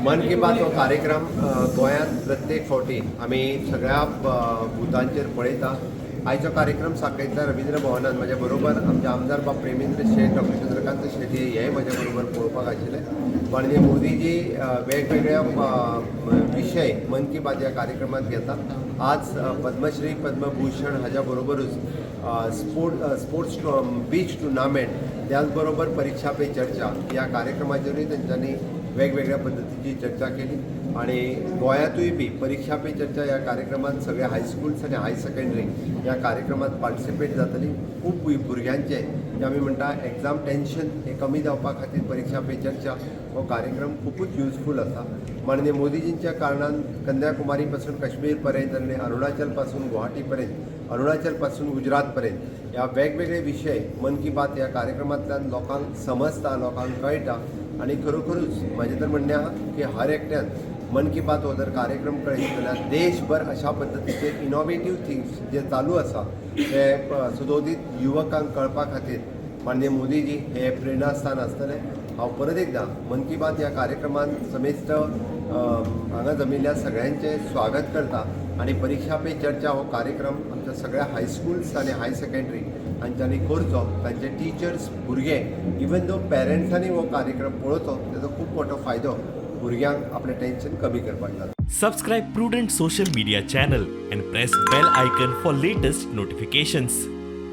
मन की बात हो कार्यक्रम गोंयांत प्रत्येक फावटी आमी सगळ्या बुथांचेर पळयता. आयचो कार्यक्रम सांखळेंतल्या रवींद्र भवनान म्हज्या बरोबर आमचे आमदार बाब प्रेमेंद्र शेट, डॉक्टर चंद्रकांत शेट्ये हे म्हज्या बरोबर पळोवपाक आशिल्ले. माननीय मोदीजी वेगवेगळ्या विशय मन की बात ह्या कार्यक्रमात घेता. आज पद्मश्री, पद्मभूषण हाज्या बरोबरूच स्पोर्ट्स बीच टुर्नामेंट, त्याच बरोबर परीक्षा पे चर्चा ह्या कार्यक्रमाचेरूय तेंच्यांनी वेगवेगळ्या पद्दतीची चर्चा केली आणि गोंयांतूय बी परीक्षा पे चर्चा ह्या कार्यक्रमात सगळे हायस्कुल्स आनी हाय सेकंडरी ह्या कार्यक्रमात पार्टिसिपेट जातली. खूब भुरग्यांचे जे आमी म्हणटा एग्जाम टेन्शन हें कमी जावपा खातीर परीक्षा पे चर्चा हो कार्यक्रम खुबूच युजफूल आसा. माननीय मोदीजींच्या कारणान कन्याकुमारी पासून काश्मीर पर्यंत आनी अरुणाचल पासून गुवाहाटी पर्यंत, अरुणाचल पासून गुजरात पर्यंत ह्या वेगवेगळे विशय मन की बात ह्या कार्यक्रमांतल्यान लोकांक समजता, लोकांक कळटा. आनी खरोखरूच म्हाजें तर म्हणणें आहा की हर एकट्यान मन की बात हो जर कार्यक्रम कळयत जाल्यार देशभर अशा पद्दतीचे इनोवेटीव थिंग्स जे चालू आसा ते सुदोदीत युवकांक कळपा खातीर माननीय मोदीजी हे प्रेरणास्थान आसतलें. हांव परत एकदां मन की बात ह्या कार्यक्रमान समेस्त हांगा जमिल्ल्या सगळ्यांचें स्वागत करता आनी परीक्षा पे चर्चा हो कार्यक्रम आमच्या सगळ्या हायस्कुल्स आनी हाय सेकंडरी हांच्यांनी करचो. तांचे टिचर्स, भुरगे, इवन दो पेरंट्सांनी हो कार्यक्रम पळोवचो. तेजो खूब मोठो फायदो भुरग्यांक आपलें टेन्शन कमी करपाक जाता. Subscribe Prudent Social Media channel and press bell icon for latest notifications.